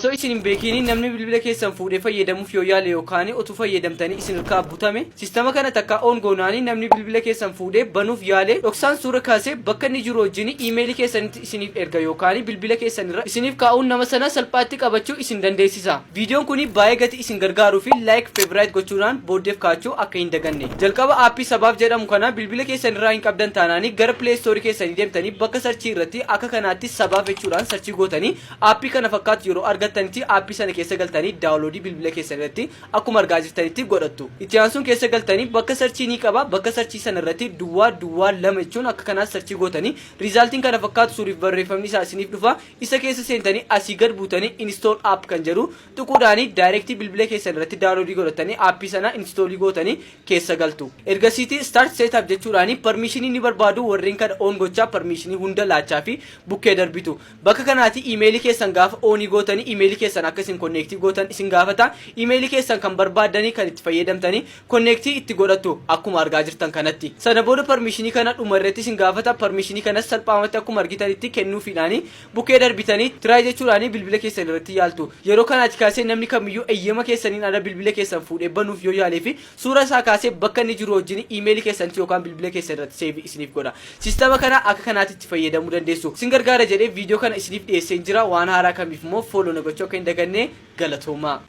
Osoo isin hin beekiin namni bilbila keessan fuudhee fayyadamuuf yoo yaale yookaan utuu fayyadamtanii isin harkaa butame, sistama kana takka on goonaanii namni bilbila keessan fuudhee banuuf yaale dhoksaan suura kaasee bakka inni jiru wajjin iimeelii keessanitti isiniif erga yookaan bilbila keessan irra isiniif kaa'uun nama sana salphaatti qabachuu isin dandeessisa. Viidiyoon kun baay'ee gati isin gargaaruu fi like, favorite gochuudhaan booddeef kaa'achuu akka hin daganne. Jalqaba aappii Sabaaf jedhamu kana bilbila keessan irraa hin qabdan taanaanii gara Play Store keessanii deemtanii bakka searchii irratti akka kanaatti Sabaaf jechuudhaan searchii gootanii aappii kana fakkaatu yeroo argattanitti aappii sana keessa galtanii downloadii bilbila keessan irratti akkuma argaa jirtanitti godhattu. Itti aansuun keessa galtanii bakka searchii ni qaba. Bakka searchii sana irratti 002 jechuun akka kanaatti searchii gootanii resultiin kana fakkaatu suuriif barreeffamni isaa isiniif dhufa. Isa keessa seentanii asii gad buutanii install app kan jedhu tuquudhaanii directii bilbila keessan irratti downloadii godhatanii aappii sana installii gootanii keessa galtu. Ergasiiti start setup jechuudhaanii permissionii ni barbaadu, warreen kana on gochaa permissionii hunda laachaa fi bukkee darbitu. Bakka kanaati iimeelii keessan gaafa onii gootanii iimeelii keessan akka isin connectii gootan isin gaafata. Iimeelii keessan kan barbaaddanii kan itti fayyadamtanii connectii itti godhattu akkuma argaa jirtan kanatti. Sana booda permissionii kana dhuma irratti isin gaafata. Permissionii kanas salphaamatti akkuma argitanitti kennuufiidhaanii bukkee darbitanii try jechuudhaanii bilbila keessan irratti yaaltu. Yeroo kanaati kaasee namni kamiyyuu eeyyama keessaniin ala bilbila keessan fuudhee banuuf yoo yaalee fi suura isaa kaasee bakka inni jiru wajjin iimeelii keessanitti yookaan bilbila keessan irratti save isiniif godha. Sistama kana akka kanaatti itti fayyadamuu dandeessu. Isin gargaara jedhee viidiyoo kana isiniif dhiyeessee jira. Waan haaraa kamiif immoo follow na gochuu akka hin daganne. Galatoomaa.